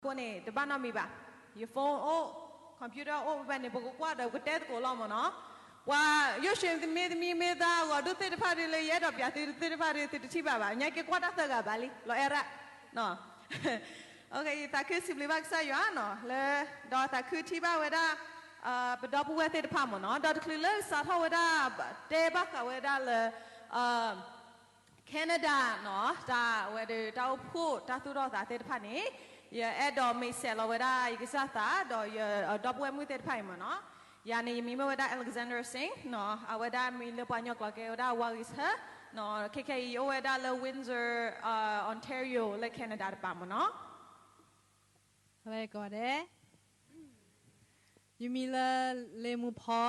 အဃိန့ၣ် တဘၣ်နီတမံၤဘၣ်. ယ phone အိၣ်, computer အိၣ်ဖဲန့ၣ် ပကကွၢ်ဒီးပကတဲသကိးလီၤမ့ၢ်နီၤ. ပှၤယိၣ်ၡ့သမ့ၢ်သမံမ့ၢ်သးအဂီၤဒုးသ့ၣ်တဖၣ်ဒုး လၢယအဲၣ်ဒိးပျးသုသ့ၣ်တဖၣ်ဒုး သုတထံၣ်ဘၣ်ဘၣ်. ညါက့ၤကွၢ်တၢ်သၢဂၤဘၣ်လံ လီၤအဲၣ်ရၣ် သးခုစံးဘျုးဘၣ်ကစၢ်ယွၤနီၤ လၢ ဒီးသးခုထံၣ်ဘၣ်ဝဲဒၣ် ပဒီပုၢ်ဝဲၢ်သ့ၣ်တဖၣ်မ့ၢ်နီၤ ဒီးတချုးလၢကစးထီၣ်ဝဲဒၣ် တဲဘၣ်ဃးဝဲဒၣ်လၢ Canada နီၤ တၢ်ဝဲဒၣ်တၢ်အိၣ်ဖှိၣ်တၢ်သူၣ်ထီၣ်သးသ့ၣ်တဖၣ်န့ၣ် ယအဲၣ်ဒိးမ့ၢ်စဲးလီၤဝဲဒၣ်ယကစၢ်သး ဒီးယဒီပုၢ်ဝဲၢ်မုၣ်သ့ၣ်တဖၣ်အံၤမ့ၢ်နီၤ. ယၤန့ၣ် ယမံၤမ့ၢ်ဝဲဒၣ် Alexander Singh နီၤ အဝဲဒၣ်မံၤလၢပှၤကညီကျိာ်ကဲဝဲဒၣ် ဝါဂ့ၤဆၢ နီၤ ခဲခဲအံၤ ယအိၣ်ဝဲဒၣ်လၢ Windsor Ontario လၢ Canada တပၤမ့ၢ်နီၤ. ဝဲကိးဂၤဒဲး, ယမံၤလၢ လ့မူဖီ,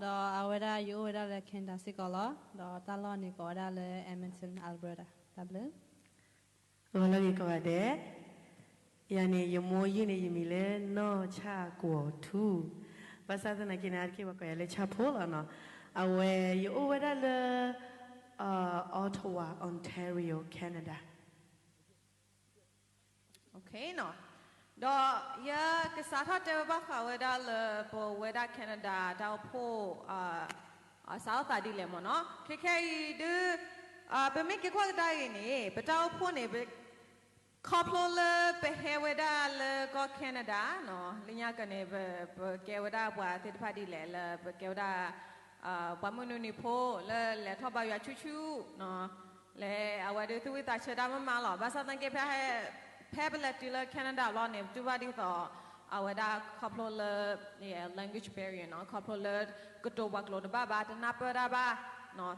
ဒီးအဝဲဒၣ်ယအိၣ်ဝဲဒၣ်လၢ Canada စ့ၢ်ကီးလီၤ. ဒီးတၢ်လီၢ်န့ၣ်ကိးဝဲဒၣ်လၢ Edmonton Alberta တၢ်ဘျုး. ဂီၤလၢဂ့ၤကိးဂၤဒဲး, ယၤန့ၣ် ယမိၢ်ယုၢ်န့ၣ် ယမံၤလၢနီၢ်ဆၣ်ကွီၤထူ, ဘၣ်ဆၣ်သနာ်က့န့ၣ် အါတက့ၢ်ပှၤကိးယၤလၢဆၣ်ဖိလီၤနီၤ. အဝဲယအိၣ်ဝဲဒၣ်လၢ Ottawa Ontario Canada ဒီးယကစးထီၣ်တဲဝဲဘၣ်ဃးဝဲဒၣ်လၢ ပဝဲဒၣ် Canada တၢ်အိၣ်ဖှိၣ် စးထီၣ်သးဒ်လဲၣ်မ့ၢ်နီၤ. ခဲခဲအံၤဒုး ပမ့ၢ်က့ၤကွၢ်ကဒါအံၤန့ၣ် ပတၢ်အိၣ်ဖှိၣ်န့ၣ် ခီဖျိလၢပဟဲဝဲဒၣ်လၢကီၢ် Canada နီၤ လၢညါကန့ၣ် ပကဲဝဲဒၣ်ပှၤသ့ၣ်တဖၣ်ဒ်လဲၣ်လၢ ပကဲဝဲဒၣ် ပှၤမုၢ်နွံနံၤဖိလၢလဲၤထီၣ်ဘါယွၤဆူၣ်ဆူၣ် လၢအဝဲဒၣ်သူၣ်ဝံၣ်သးဆၢတၢ်မၤမၤလီၤ. ဘၣ်ဆၣ်သနာ်က့ ဖဲပလဲၤတုၤလၢ Canada ဘျီန့ၣ် ပတူၢ်ဘၣ်ဒ်သိး အဝဲဒၣ်ခီဖျိလၢ language barrier နီၤ ခီဖျိလၢကတိၤပှၤကျိာ်တဘၣ်ဘၣ် တနၢ်ပၢၢ်တၢ်ဘၣ်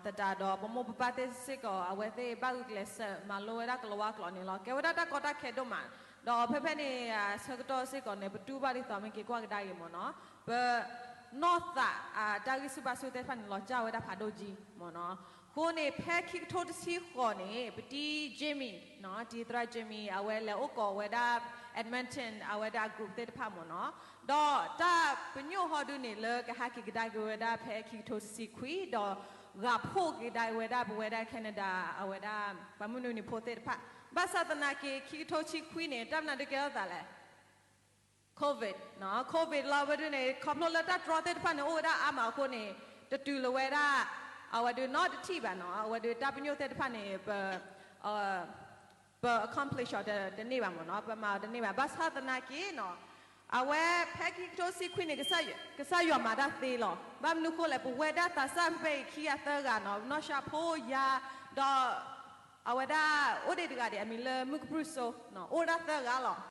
သတးဒီး ပမိၢ်ပပၢ်သ့ၣ်စ့ၢ်ကီး အဝဲသ့ၣ်ဘၣ်ဂုာ်ကျဲးစၢးမၤလိဝဲဒၣ်ကလၤဝါကျိာ်န့ၣ်လီၤ. ကဲဝဲဒၣ်တၢ်ကီတၢ်ခဲဒိၣ်မး ဒီးဖဲဖဲန့ၣ် အဆၢကတီၢ်စ့ၢ်ကီးန့ၣ် ပတူၢ်ဘၣ်ဒ်သိးမ့ၢ်က့ၤကွၢ်ကဒါအံၤမ့ၢ်နီၤ ပနီၢ်သး တၢ်ဂံၢ်ဆူၣ်ဘါဆူၣ်သ့ၣ်တဖၣ်န့ၣ် လီၤစၢ်ဝဲဒၣ်ဖးဒိၣ်ကံမ့ၢ်နီၤ. အဃိန့ၣ် ဖဲခံကထိတဆံဃိးန့ၣ် ပတံၤ Jimmy နီၤ တံၤသရၣ် Jimmy အဝဲလဲၤအိၣ်ကီးဝဲဒၣ် Edmonton အဝဲဒၣ် group သ့ၣ်တဖၣ်မ့ၢ်နီၤ. ဒီးတၢ်ပညိၣ်ဟီဒုန့ၣ် လၢကဟးက့ၤကဒါက့ၤဝဲဒၣ်ဖဲခံကထိတဆံခွံ ဒီးဂာ်ဖှိၣ်က့ၤကဒါက့ၤဝဲဒၣ်ပဝဲဒၣ် Canada အဝဲဒၣ် ပှၤမုၢ်နွံနံၤဖိသ့ၣ်တဖၣ်. ဘၣ်ဆၣ်သနာ်က့ ခံကထိတဆံခွံန့ၣ် တၢ်မနုၤဒုးကဲထီၣ်သးလဲၣ် COVID နီၤ COVID လီၤဝဲဒုန့ၣ် ခီဖျိလၢတၢ်တြီသ့ၣ်တဖၣ်န့ၣ် အိၣ်ဝဲဒၣ်အါမးအဃိန့ၣ် တတုၤလၢၤဝဲဒၣ် အဝဲဒုးနီတထံၣ်ဘၣ်နီၤ အဝဲဒုးတၢ်ပညိၣ်သ့ၣ်တဖၣ်န့ၣ် ပ ပ accomplish အီၤတန့ၢ်ဘၣ်မ့ၢ်နီၤ ပမၤအီၤတန့ၢ်ဘၣ်. ဘၣ်ဆၣ်သနာ်က့နီၤ အဝဲဖဲခံကထိတဆံခွံန့ၣ် ကစၢ်ယွၤမၤတၢ်သ့လီၤ. ဘၣ်မနုၤဃိလဲၣ် ပဝဲဒၣ်သးစၢ်ဖဲဖဲအံၤခံဂၤသၢဂၤနီၤ နီၢ်ၡါဖိယၤ ဒီး အဝဲဒၣ်အိၣ်ဒံးတဂၤဒံး အမံၤလၢမုၢ်ကပြုၢ်စိ အိၣ်ဒၣ်သၢဂၤလီၤ.